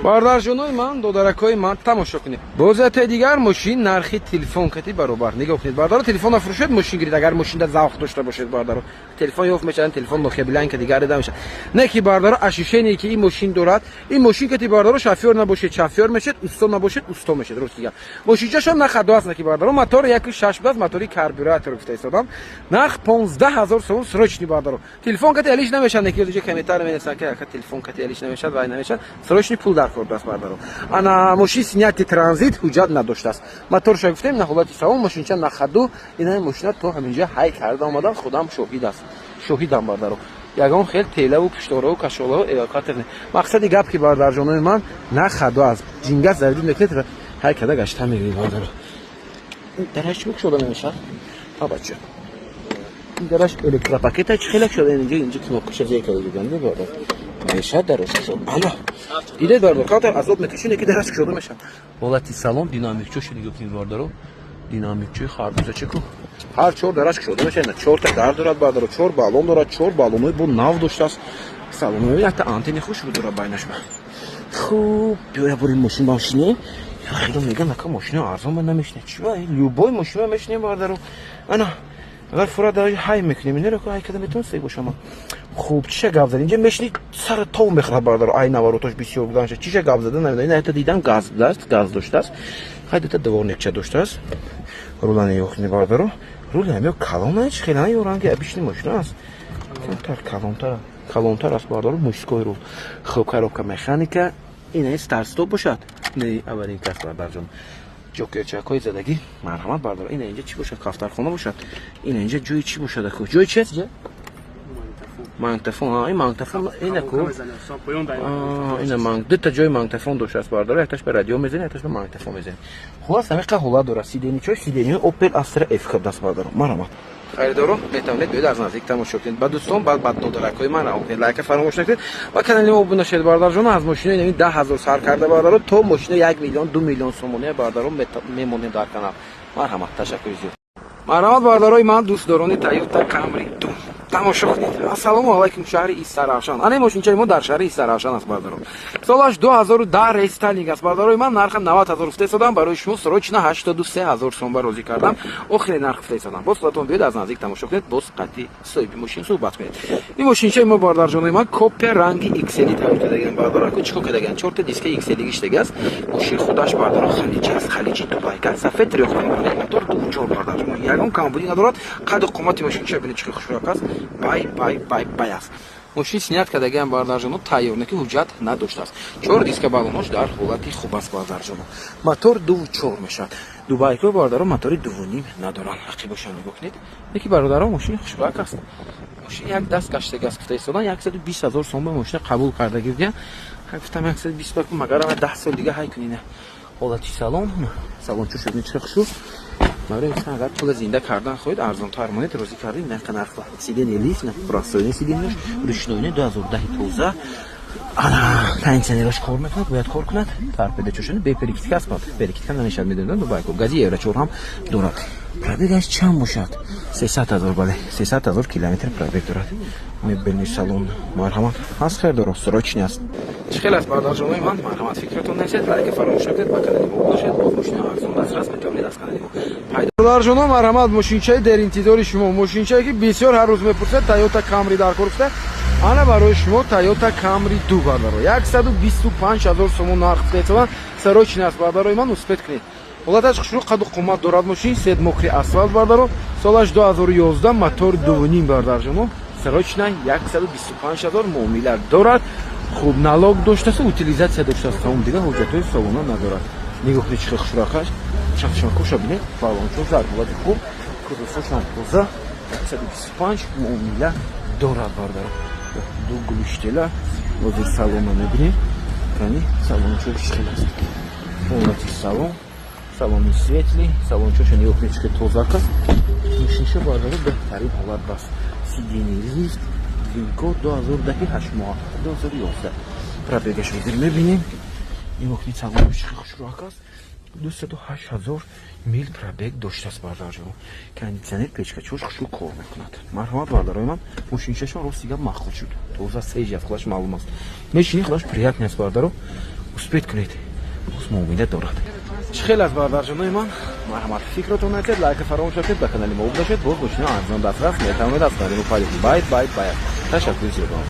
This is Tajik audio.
Бародарҷонои ман, додаракҳои ман, тамошо кунед. Бозиятои дигар мошин нархи телефон кати баробар. Нигоҳ кунед, бародаро, телефона фурӯшед, мошин гиред, агар мошинда завқ дошта бошед, бародаро. Телефон ёфт мешавад, телефон Nokia Блянка дигар дида мешавад. Не ки, бародаро, ощущение ки ин мошин дорад, ин мошин кати, бародаро, шофёр набошед, шофёр мешед, усто набошед, усто мешед, рост дигар. Мошинчашон на хадо аст, не ки, бародаро, мотор 1.6 будааст, мотори карбюратор гуфта истодам. Нарх 15 000 сомон, срочный, бародаро. Телефон кати алиш намешавад, не ки инҷа комментарий менависанд, ки ака, телефон кати алиш намешавад, вай намешавад. Срочный пул дар кор будааст, бародаро. Ана мошин снятый транзит, ҳуҷҷат надоштааст. Моторша гуфтем, на ҳолати салон, мошинча на ходу, ина мошина то ҳаминҷа ҳай карда омадам, худам шоҳид аст. Шоҳидам, бародаро. Ягон хел телаву пуштораву кашолаву эвакуатор не. Мақсади гап ки, бародарҷонои ман, на ходу аст. Ҷингас заридӣ мекунед, ҳай карда гашта мегиред, бародаро. Дараш чӣ кушода намешавад? А бача. Ин дараш электропакета чӣ хеле шуда, инҷа кнопкаша зер карда дидам, бародар. Мешад дараш кушода. Ана. Дидед, бародар, камтар азоб мекашӣ, ки дараш кушода мешавад. Ҳолати салон, динамикчоша нигоҳ кунед, бародаро. Динамикчои харбузачаку. Ҳар чор дараш кушода мешавад. Чорта дар дорад, бародаро, чор баллон дорад, чор баллонҳои бо нав доштааст. Салонҳои якта антенни хушрӯ дорад байнаш. Хуб, биёя бурем мошин ба мошине. Хело меган, ака, мошина арзон ба намешина. Чӣ ба? Любой мошина мешинем, бародаро. Ана, агар фура дар ҳай мекунем, инеро ҳай карда метавонистед бошама. Хуб, чиша гап зад? Инҷа мешини, сара тов мехӯрад, бародаро. Ай наворотош бисёр буданша. Чиша гап зада намедонам. Ина якта дидам, газ будааст, газ доштааст. Хай, дута дворникча доштааст. Рула нигоҳ кунед, бародаро. Рули ҳамё калон чи хеле ё ранги обычный мошина аст. Камтар калонтар, калонтар аст, бародаро, мужской рул. Хуб, коробка механика, ина старт-стоп бошад. Не, аввалин кас, бародарҷон. Ҷокерчакҳои задагӣ, марҳамат, бародаро. Ина инҷа чӣ бошад? Кафтархона бошад. Ина инҷа ҷои чӣ бошад, аку? Ҷои чи аст инҷа? Магнитофон, ин магнитофон ина ку, ина дута ҷои магнитофон доштааст, бародаро. Якташ ба радио мезанӣ, якташ ба магнитофон мезанӣ. Хулас, ҳамиқа ҳолат дорад. Сиденьечо, сиденье Опел Астра Ф кабдаст, бародаро, марҳамат. Харидоро метавонед биёед, аз наздик тамошо кунед. Ба дӯстон, ба додаракҳои ман равон кунед, лайка фаромӯш накунед ва канали мо обуна шавед, бародарҷон. Аз мошинои нави 10 000 сар карда, бародаро, то мошинои 1 миллион, 2 миллион сомония, бародаро, мемонем дар канал. Марҳамат, ташаккури зиёд. Марҳамат, бародарои ман, дӯстдорони Тойота Камри ду, тамошо кунед. Ассалому алайкум, шаҳри Истаравшан. Ана мошинчаи мо дар шаҳри Истаравшан аст, бародаро. Солаш 2010, рестайлинг аст, бародарои ман. Нарха 90 000 гуфта истодам, барои шумо срочно 83 000 сом ба розӣ кардам. Охири нарх гуфта истодам. Боз худатон биёед, аз наздик тамошо кунед, боз қатъи соҳиби мошин суҳбат кунед. Ин мошинчаи мо, бародарҷонои ман, копия ранги XL тайёр кардагиам, бародаро. Чӣ кор кардагиам? Чорта диска XL гиштаги аст. Мошин худаш, бародаро, халиҷ аст, халиҷи Дубайка, сафед, трёхтон, мотор 2.4, бародарҷон, ягон камбудӣ надорад. Қаду қомати мошинча бинед, чӣ хушрак аст, бай бай бай бай аст. Мошин снят кардагиам, бародарҷоно, тайёр, не ки ҳуҷҷат надоштааст. Чор диска балонош дар ҳолати хуб аст, бародарҷоно. Мотор 2.4 мешавад. Дубайко, бародаро, мотори 2.5 надоранд, ҳаққи боша, нигоҳ кунед. Леки, бародаро, мошин хушбак аст. Мошин як даст гаштаги аст, гуфта истодан. 120 000 сом ба мошина қабул кардаги будия. Гуфтам 120 ба, магар 10 сол дига ҳай кунина. Ҳолати салон, салон чӯ шуд, чӣ хушу. Барои агар пула зинда кардан хоҳед, арзонтар монед, розӣ кардем. Нарха нарх сиденье лифт, простойне сиденьеш, ручнойне, 2010, тоза. Ана кондиционерош кор мекунад, бояд кор кунад. Торпеда чошани бе перекидка аст, перекидка намешавад, медонед, Дубайко. Гази евро 4 ҳам дорад. Пробегаш чанд бошад? 300 000, бале, 300 000 километр пробег дорад. Мебельный салон, марҳамат, ҳаст харидоро, срочный аст. Чӣ хел аст, бародарҷонои ман? Марҳамат, фикратон нависед, лайка фаромӯш накунед, ба канали мо обуна шавед. Боз мошина арзон дастрас метавонед аз канали мо пайдо. Бародарҷоно, марҳамат, мошинчаи дар интизори шумо, мошинчае ки бисёр ҳар рӯз мепурсед, Тойота Камри дар кор гуфта. Ана барои шумо Тойота Камри ду, бардаро. 125 000 сомон нарх гуфта, срочный аст, бардарои ман, успеть кунед. Ҳолаташ хушрӯ, қаду қомат дорад мошин, сед мокрый асфалт, бардаро. Солаш 2011, мотор 2.5, бардарҷоно. Срочно 125 000, муомила дорад. Хуб, налог доштааст, утилизация доштааст, тамом, дигар ҳуҷҷатҳои солона надорад. Нигоҳ кунед, чӣ хушракаш, чахшанкоша бинед, балончо дар ҳолати хуб, кузовшошам тоза. 125, муомила дорад, бардаро. Ду глушителя. Ҳозир салона мебинем, кани, салончо чӣ хел аст. Ҳолати салон, салони светлый, салончоша нигоҳ кунед, чӣ хел тозак аст. Мошинша, бардаро, беҳтарин ҳолат баст. Сиденье лифт, винко, 2010, 8 моҳ, 2011. Пробегаш ҳозир мебинем. Нигоҳ кунед, салоно чӣ хел хушрӯак аст. 208 000 мил пробег доштааст, бародарҷон. Кондитсионер, печкачош хушрӯ кор мекунад. Марҳамат, бародарои ман, мошинчашон, рости гап, маъқул шуд. Тоза, свежий аст, худаш маълум аст, мешини, худаш приятный аст. Бародаро, успеть кунед, боз муомила дорад. Чӣ хел аст, бародарҷонои ман? Марҳамат, фикротон айтед, лайка фаромӯш накунед, ба канали мо обуна шавед. Боз мошина арзон дастрас метавонед аз канали мо пайдо кунед. Байт, байт, байт. Ташаккури зиёд.